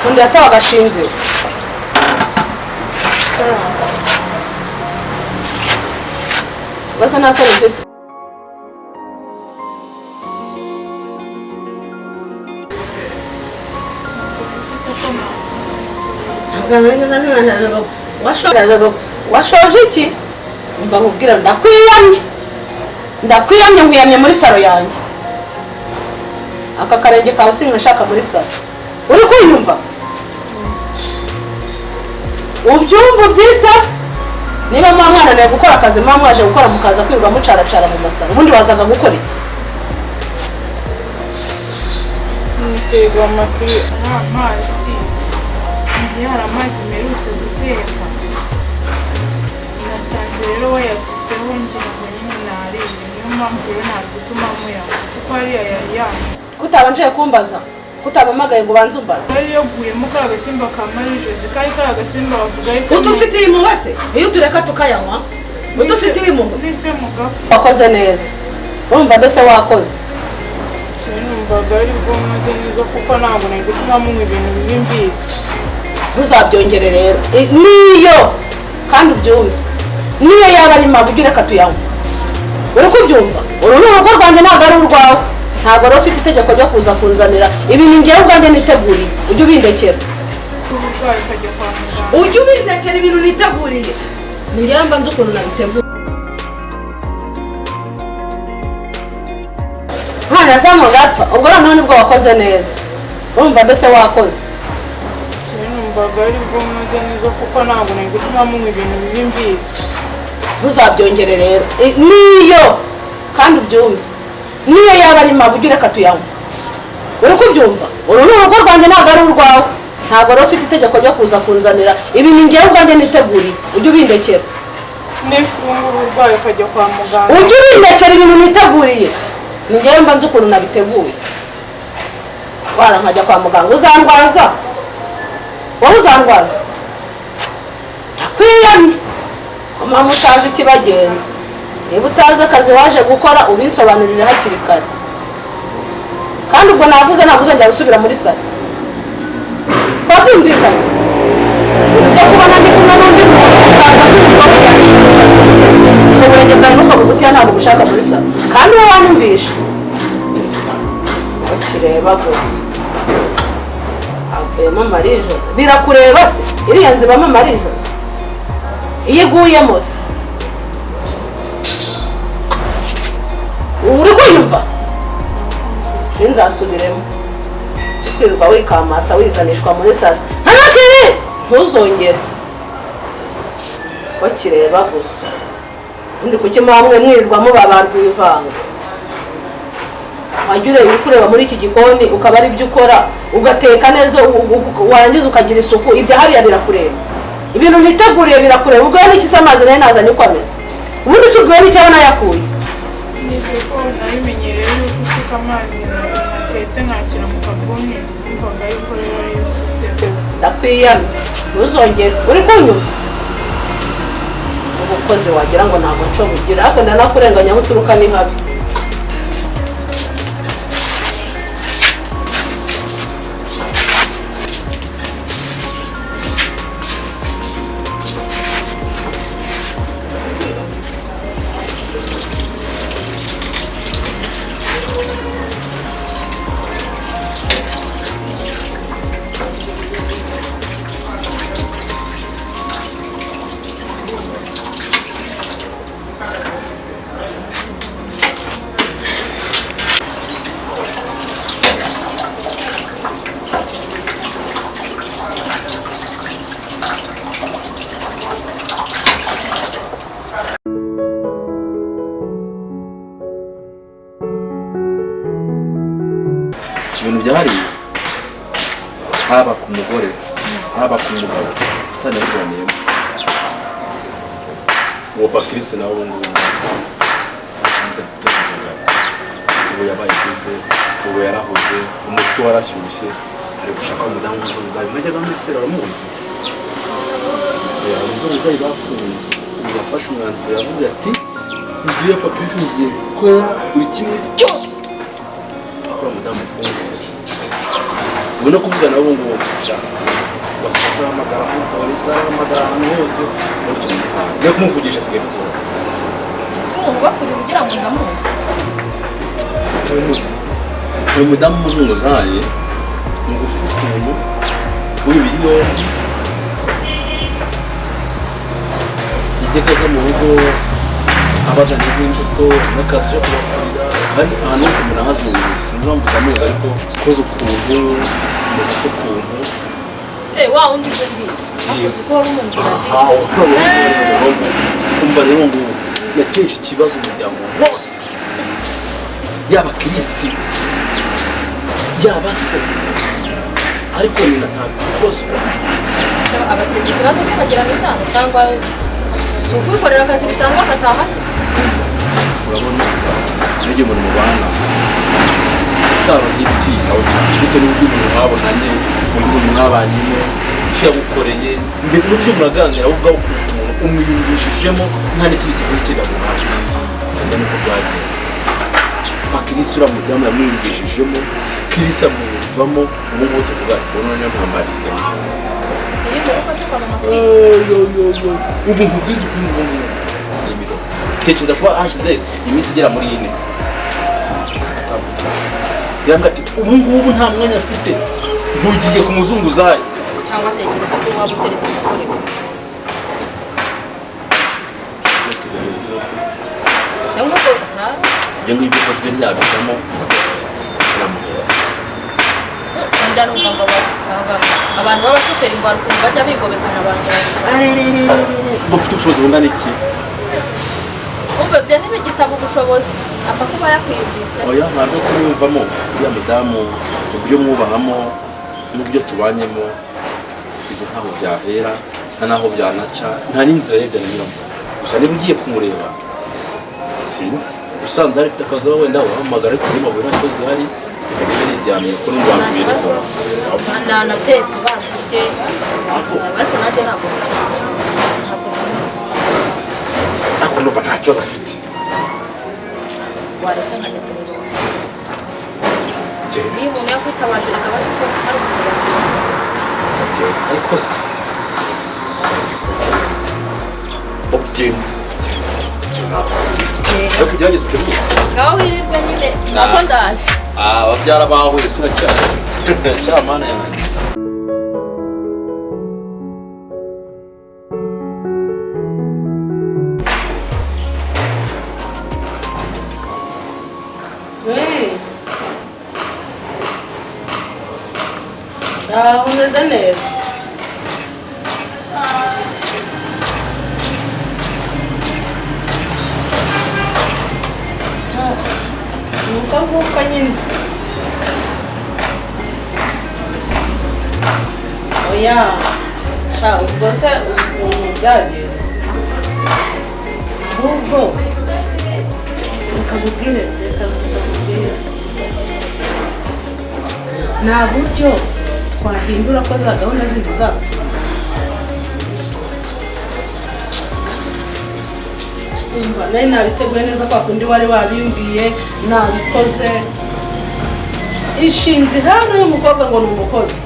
Fundi yatawe agashinze. Basa nta soni mfite. Washoje iki? Umva nkubwira, ndakwiyamye. Ndakwiyamye, nkwiyamye muri saro yanjye. Aka karenge kawe sinkashaka muri saro. Uri kunyumva? Ubyumva ubyita? Niba mwa mwananiwe gukora akazi, mwa mwaje gukora mukaza kwirirwa mucaracara mu masaro. Ubundi wazaga gukora iki? Umusego amakuru ari amazi. Igihe hari amazi mperutse guteka, nasanze rero wayasutseho ngira ngo nyine nariye. Niyo mpamvu rero ntabwo gutuma muyanywa kuko hariya yari yanywa. Kutabanje kumbaza, kutampamagaye ngo ubanze umbaze. Yari yaguyemo ka gasimba ka Marie Jose, kari ka gasimba bavuga ariko Utufitiye impuhwe se? Iyo utureka tukayanywa, utufitiye impuhwe. Nise mugapfa. Wakoze neza. Urumva mbese wakoze. Numvaga ari bwo meze neza kuko ntabwo nari gutuma munywa ibintu bibi mbizi. Ntuzabyongere rero. Niyo kandi ubyumve. Niyo yaba ari mabi ujye ureka tuyanywa. Uri kubyumva? Uru ni urugo rwanjye ntabwo ari urwawe. Ntabwo rero ufite itegeko ryo kuza kunzanira ibintu ngewe ubwanjye niteguriye. Ujye ubindekera. Uburwayi ukajya kwa muganga. Ujye ubindekera ibintu niteguriye. Ni ngewe mba nzi ukuntu nabiteguye. Mwana asa mugapfa. Ubwo noneho nibwo wakoze neza. Urumva mbese wakoze. Numvaga ari bwo meze neza kuko ntabwo nari gutuma munywa ibintu bibi mbizi. Ntuzabyongere rero. Niyo kandi ubyumve. Niyo yaba ari mabi ujye ureka tuyanywa. Uri kubyumva? Uru ni urugo rwanjye ntabwo ari urwawe. Ntabwo rero ufite itegeko ryo kuza kunzanira ibintu ngewe ubwanjye niteguriye. Ujye ubindekera. Nese ubu ngubu urwaye ukajya kwa muganga. Ujye ubindekera ibintu niteguriye. Ni ngewe mba nzi ukuntu nabiteguye. Wara nkajya kwa muganga uzandwaza. Wowe uzandwaza. Ndakwiyamye. Mama utazi ikibagenza. Niba utazi akazi waje gukora ubinsobanurire hakiri kare. Kandi ubwo navuze ntabwo uzongera gusubira muri salo. Twabyumvikanye. Ibyo kuba nanjye kumwe n'undi muntu ukaza kwirirwa wiganisha umusatsi. Ubwo burenge bwawe nuko bugutiya ntabwo bushaka muri salo. Kandi wowe wanyumvishe. Ukireba gusa. Avuyemo Marie Jose. Birakureba se? Iriya nzu ibamo Marie Jose. Iyo iguyemo se? Uri kunyumva? Sinzasubiremo. Kwirirwa wikamatsa wizanishwa muri salo. Ntanakiri! Ntuzongere. Bakireba gusa. Undi kuki mwamwe mwirirwa muba rwivanga. Wajya ureba uri kureba muri iki gikoni ukaba ari byo ukora, ugateka neza warangiza ukagira isuku, ibyo hariya birakureba. Ibintu niteguriye birakureba. Ubwo n'iki se amazi nayo nazanye uko ameze? Ubundi se ubwo n'icyo abona yakuye? Nizeye ko nabimenyereye yuko usuka amazi natetse nkashyira mu kabuni, numvaga yuko rero ariyo usutse. Ndakwiyamye. Ntuzongere. Uri kunyumva? Ubukozi wagira ngo ntabwo nco bugira, ariko ndanakurenganya aho uturuka ni habi. Ibintu byahariye haba ku mugore haba ku mugabo utanabirwaniyemo. Uwo Patrice nawe ubu ngubu tuvuga ubu yabaye bize, ubu yarahuze, umutwe warashyushye, ari gushaka umudamu w'umuzunguzayi. Mwajyaga mwese baramuzi. Abazunguzayi bafunze. Ubu yafashe umwanzuro aravuga ati ngiye Patrice ngiye gukora buri kimwe cyose. Akora umudamu ufunguye. Ubu no kuvugana ubu ngubu ushatse wasanga ko yahamagara hano akabari sare, ahamagara ahantu hose gutyo. Niyo kumuvugisha asigaye bigora. Ese umuntu ubafurira ugira ngo ndamuzi? Uyu mudamu w'umuzunguzayi mugufi ukuntu, w'imibiri yombi, yajyaga aza mu rugo abazanye nk'imbuto n'akazi cyo kubafurira, kandi ahantu hose umuntu ahazunguza. Sinzi impamvu utamuzi, ariko ukoze ukuntu mugufi ukuntu. Eh, wa wundi uje mbwira akoze uko wari umubwira ati Aha, umva rero, ngubu yateje ikibazo umuryango wose, yaba Kirisi, yaba se, ariko nyina ntabikozwa. Abateza ikibazo se bagirana isano, cyangwa si ukwikorera akazi bisanzwe agataha se? Urabona, iyo ugiye umuntu mubana isano ntibyitaho cyane, bitewe n'uburyo umuntu mwabonanye, uburyo umuntu mwabanyemo, icyo yagukoreye mbere, n'uburyo muraganira wowe ubwawe ukumva umuntu umwiyumvishijemo, nta n'ikindi kiguzi kiraguhaye. Wenda niko byagenze. Bakirisi uriya mudamu yamwiyumvishijemo, Kirisi amwiyumvamo. Ubu ngubu tuvuga ubu noneho ntambara isigaye. Iri mu rugo se kwa mama Chris? Ubu nkubwiza ukuri, ubu ngubu ni imirongo. Tekereza kuba hashize iminsi igera muri 4 atavugisha, yambwira ati ubu ngubu nta mwanya afite, ntugiye ku muzunguzayi. Cyangwa atekereza ko waba utereta umugore we? Cyangwa ko ha Ibyo ngibyo rwose byo ntiyabizamo, sinamuhera. Njya numva ngo abantu b'abashoferi ngo hari ukuntu bajya bigobekana ba nyirabuja. Bufite ubushobozi bungana iki? Umva, ibyo ntibigisaba ubushobozi, apfa kuba yakwiyumvise. Oya, ntabwo kumwumvamo uriya mudamu, mu byo mwubahamo n'ubyo tubanyemo, ibyo ntaho byahera, nta n'aho byanaca, nta n'inzira ye byanyuramo. Gusa niba ugiye kumureba, sinzi, usanze hari ufite akazi wenda wahamagara, ariko niba nta kibazo gihari reka niba niryamiye kuko Nta n'urwanda kibazo, nanatetse banzurye, ariko nanjye ntabwo Gusa ariko numva nta kibazo afite. Waretse nkajya kureba. Genda. Niba umuntu yakwitabaje reka azi ko ari ubutabazi. Genda. Ariko se nzi kurya, ugenda, genda, genda, ariko ugerageze uteguke. Ngaho wirirwe nyine, nako ndaje. Ah, babyara bahuye sura cyane cyamana yanjye. Oui. Ah, umeze neza. Ah, ni uko nguko nyine. Oya, sha, ubwo se uzi ukuntu byagenze? Ahubwo reka nkubwire, reka nkubwire, nta buryo twahindura ko za gahunda zindi zapfa? Umva, nari nabiteguye neza kwa kundi wari wabimbwiye, nabikoze. Ishinze hano y'umukobwa ngo ni umukozi,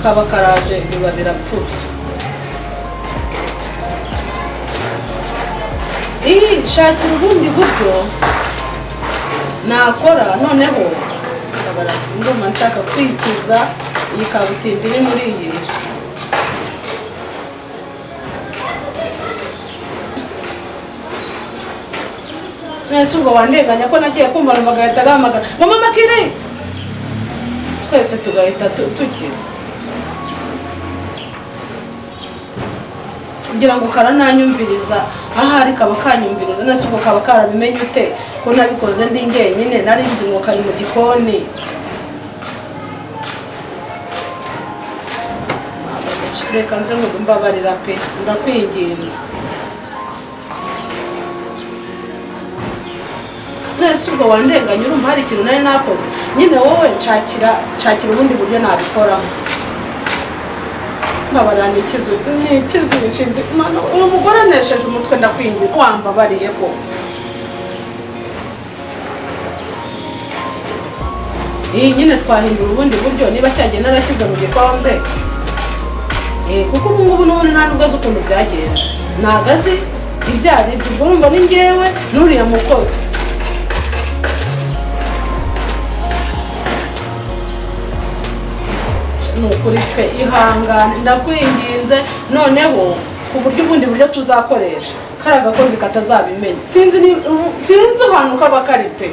kaba karaje biba birapfubye. Iyi shakira ubundi buryo nakora noneho kabara. Ndumva nshaka kwikiza iyi kabutindi iri muri iyi nzu. Nese ubwo wandenganya ko nagiye kumva numva agahita agahamagara ngo mama kiri, twese tugahita tugira kugira ngo karananyumviriza, ahari kaba kanyumviriza. Nese ubwo kaba karabimenye ute ko nabikoze ndi njyenyine, nari nzi ngo kari mu gikoni? Reka nze ngo mbabarira pe, ndakwinginze. Nese ubwo wandenganya, urumva hari ikintu nari nakoze nyine? Wowe nshakira, nshakira ubundi buryo nabikoramo. Mbabarira, nikize, nikize inshinzi. Mana, uyu mugore anesheje umutwe, ndakwinginze, wambabariye ko. Iyi nyine twahindura ubundi buryo niba cyagiye narashyize mu gikombe. Kuko ubu ngubu n'ubundi nta nubwo azi ukuntu byagenze, ntabwo azi ibyo ari byo. Ubwo urumva ni njyewe n'uriya mukozi. Ni ukuri pe, ihangane ndakwinginze. Noneho ku buryo ubundi buryo tuzakoresha kariya gakozi katazabimenya, sinzi sinzi ahantu kaba kari pe.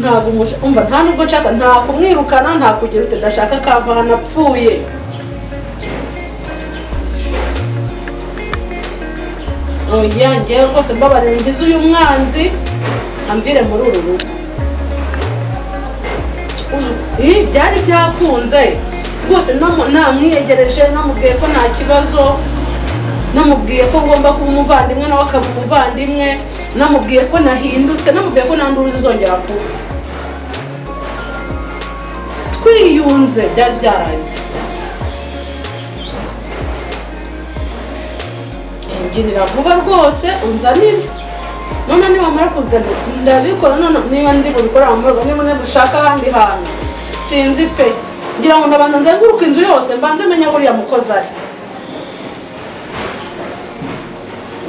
Ntabwo umva, nta nubwo nshaka, nta kumwirukana, nta kugira ute, ndashaka kava ahantu apfuye. Oya, njyewe rwose mbabarira ngize uyu mwanzi amvire muri uru rugo. Byari byakunze rwose, namwiyegereje, namubwiye ko nta kibazo, namubwiye ko ngomba kuba umuvandimwe nawe akaba umuvandimwe, namubwiye ko nahindutse, namubwiye ko nta nduru zizongera kuba. Twiyunze byari byarangiye. Ngirira vuba rwose unzanire. None niba kunzanira ndabikora, none niba ndi bubikora mu niba ntibushaka ahandi hantu sinzi pe. Ngira ngo ndabanza nzenguruka inzu yose mbanze menya buriya mukozi ari.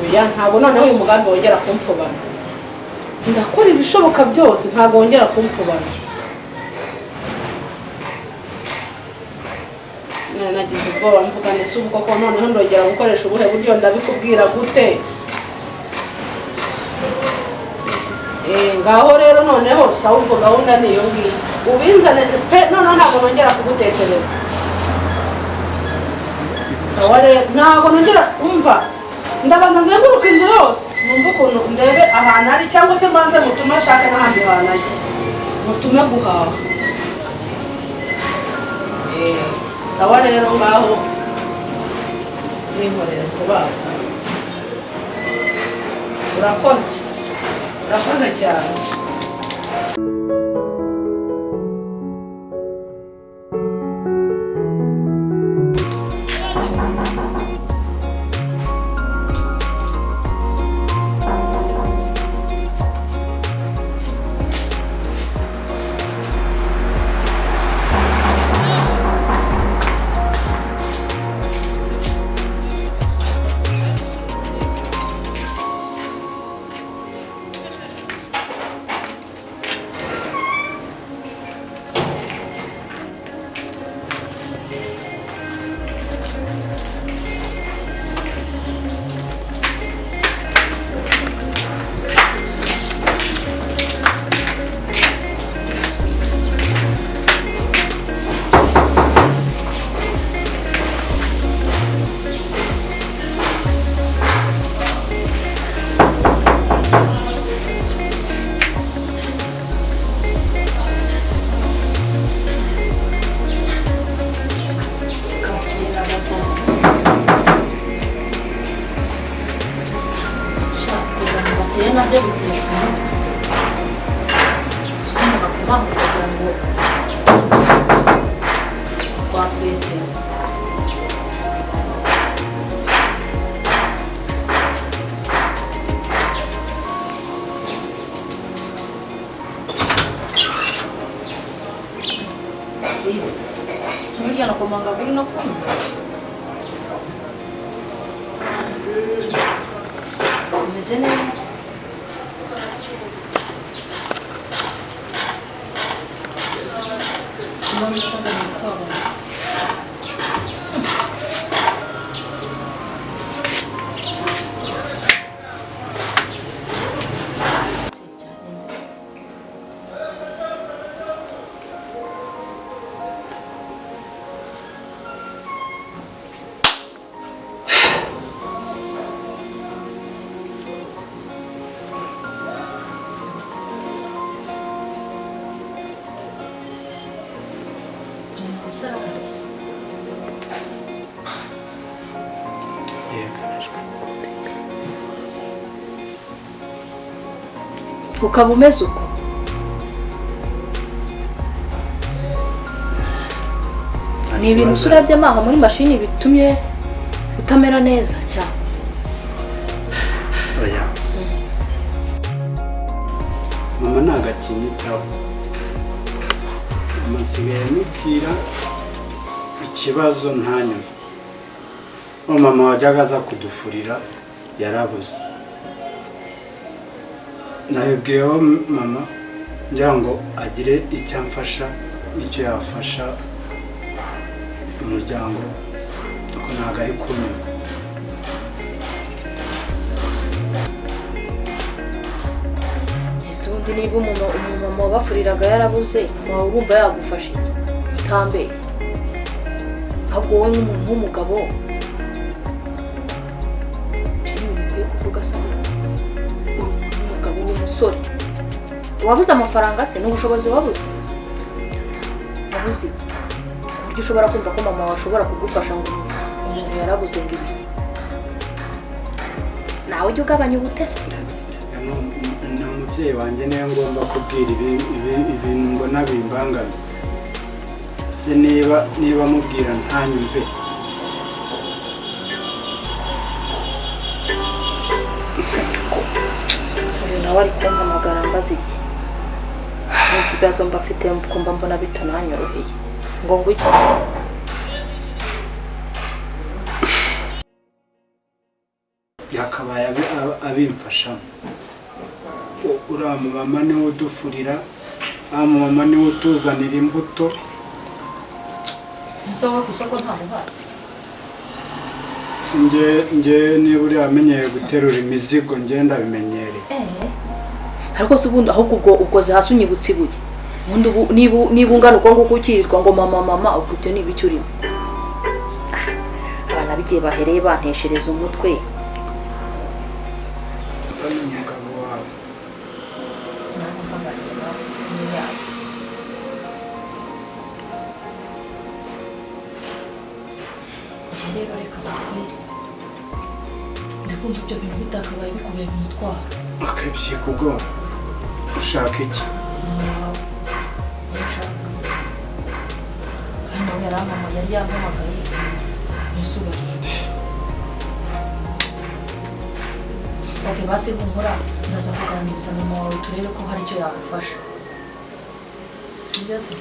Oya, ntabwo noneho uyu mugambi wongera kumfubana. Ndakora ibishoboka byose ntabwo wongera kumfubana. Nagize ubwoba mvuga nti se ubu koko noneho ndongera gukoresha ubuhe buryo, ndabikubwira gute? Ngaho rero noneho sawa, ubwo gahunda ni iyo ngiyo, ubinzane pe. Noneho ntabwo nongera kugutekereza. Sawa rero, ntabwo nongera umva, ndabanza nzenguruka inzu yose numve ukuntu ndebe ahantu ari, cyangwa se mbanze mutume ashake n'ahandi hantu ajya, mutume guhaha. Sawa rero, ngaho ninkorere vuba vuba. Urakoze, urakoze cyane. Umeze neza. Ukaba umeze uko ni ibintu usura by'amaha muri mashini bitumye utamera neza cyane. Oya, Mama ntabwo akinyitaho. Mama nsigaye amubwira ikibazo ntanyumve. Uwo mama wajyaga aza kudufurira yarabuze. Nabibwiyeho mama ngira ngo agire icyo amfasha, icyo yafasha umuryango, kuko ntabwo ari kunyumva. Ese ubundi niba umumama wabafuriraga yarabuze, mama wawe urumva yagufasha iki? Utambeshye. Ahubwo wowe nk'umuntu w'umugabo, ibyo ni ibintu ukwiye kuvuga se? Uri umuntu w'umugabo, uri umusore. Wabuze amafaranga se? Ni ubushobozi wabuze? Wabuze iki? Ku buryo ushobora kumva ko mama wawe ashobora kugufasha ngo umuntu yarabuze ngo ibiki? Nawe ujye ugabanya ubutesi. Ni umubyeyi wanjye, niyo ngomba kubwira ibintu mbona bimbangamiye. Se niba mubwira ntanyumve. Uyu nawe ari kumpamagara mbaza iki? N'ibibazo mba mfite kumva mbona bitananyoroheye. Ngo ngwiki? Yakabaye abimfashamo. Uriya mumama niwe udufurira, uriya mumama niwe utuzanira imbuto. Ese wowe ku isoko ntabwo uhazi? Nge niba uriya amenyereye guterura imizigo, nge ndabimenyereye. Ariko se ubundi ahubwo ubwo ukoze hasi unyibutse ibuye. Ubundi ubu niba ungana uko nguko ukirirwa ngo mama mama, ubwo ibyo ni ibiki urimo? Abana b'igihe bahereye banteshereza umutwe. Ni umugabo wawe. Rero reka mbabwire, ndakumva ibyo bintu bitakabaye bikubera umutwaro. Akabye kugora. Ushaka iki? Mama wawe niyo nshaka. Kandi nawe yari yampamagaye mbese ubarinde. Ok, basi humura, ndaza kuganiriza mama wawe turebe ko hari icyo yagufasha. Sibyo se?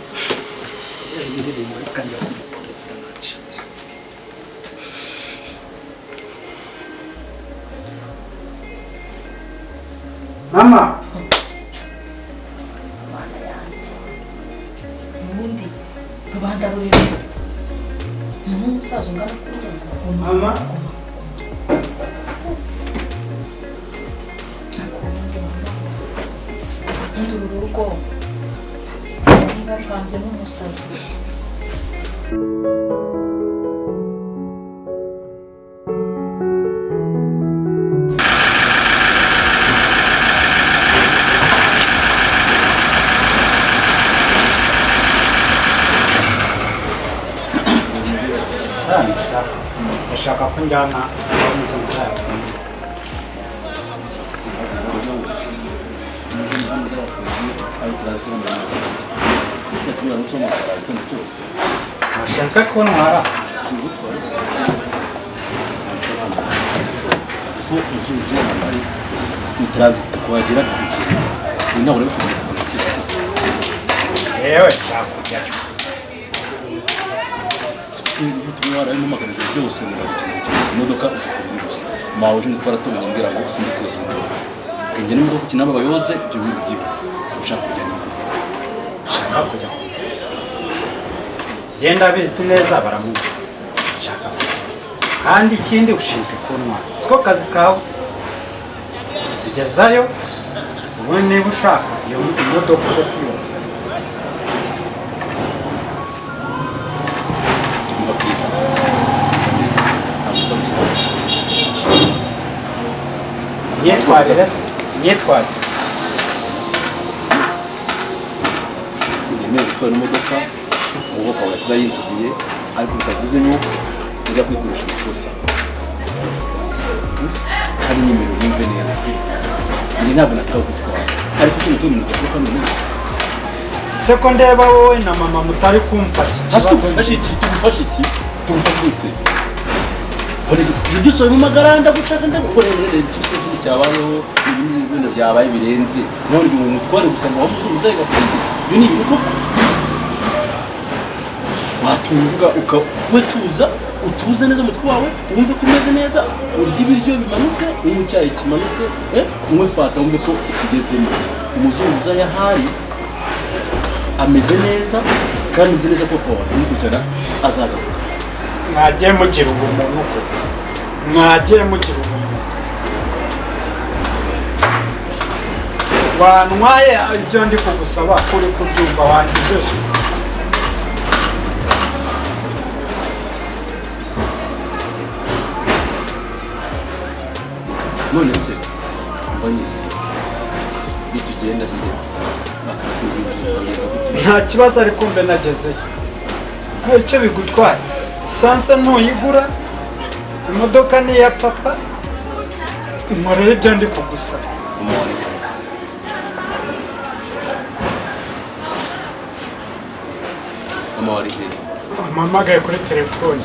Indirimbo itangira kumukorera ntacyo. Mama! Mana yanjye. Ubundi rubanda rurimo. Umuntu w'umusaza ungana kuriya ngo Mama! Ubundi uru rugo niba ruhambyemo umusazi. Nisa, ndashaka ko njyana aho izo ntayafungiye. Ntushinzwe kuntwara. Yewe nshaka kujyayo. Byose ndagukina imodoka uza kugira gusa mawe ushinzwe twaratumye mbwira ngo sindi koza imodoka njye n'imodoka ukina abayoze ibyo bintu byiwe ushaka kujya niba nshaka kujya kuza genda bizi neza baramuha nshaka kandi ikindi ushinzwe kuntwara siko kazi kawe ugezayo ubundi niba ushaka iyo imodoka uze kuyoza. Myitwarire se? Myitwarire. Ngemewe gutwara imodoka ubwo Pawulo yasize ayinsigiye, ariko bitavuze yuko njya kwikoresha amakosa. Kandi nyemerera unyumve neza pe. Njye ntabwo nataka gutwara, ariko icyo mutuye ibintu bidashoboka noneho. Se ko ndeba wowe na mama mutari kumfasha Hasi ikibazo. tugufashe iki? Tugufashe iki? Tugufashe gute? Ijoro ryose wari mu magaranda gushaka ndagukora ikintu cyabayeho, ibintu byabaye birenze. None ngo umutware gusa ngo wamuzunguzaye gafunze. Ibyo ni ibintu koko. Watuvuga uka we tuza utuze neza umutwe wawe, wumve ko umeze neza, urye ibiryo bimanuke, unywe icyayi kimanuke, unywe fanta wumve ko ugezemo. Umuzunguzayi ahari ameze neza kandi nzi neza ko papa wawe kumukurikirana azagaruka. Mwagiye mugira ubumuntu ko mwagiye mugira ubumuntu. Wantwaye ibyo ndi kugusaba kuri kubyumva wangejeje. None se umva nyine bitugenda se bakakubwira gute? Nta kibazo ariko mbe nagezeyo. Nta icyo bigutwaye. Esanse ntuyigura, imodoka ni iya papa, nkorera ibyo ndi kugusaba. Mama wari he? Wampamagaye kuri telefone.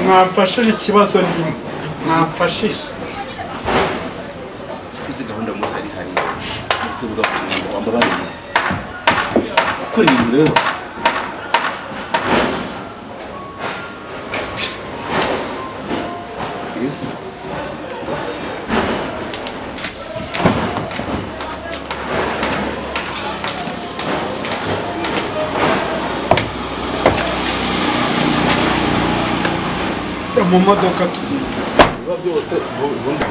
Mwamfashije ikibazo ndimo. Mwamfashije. Sikuzi gahunda musa ari hari. Tuvuga ku wambabarira. Gukora ibintu rero. Yes. Mu modoka tugenda. Biba byose ubundi.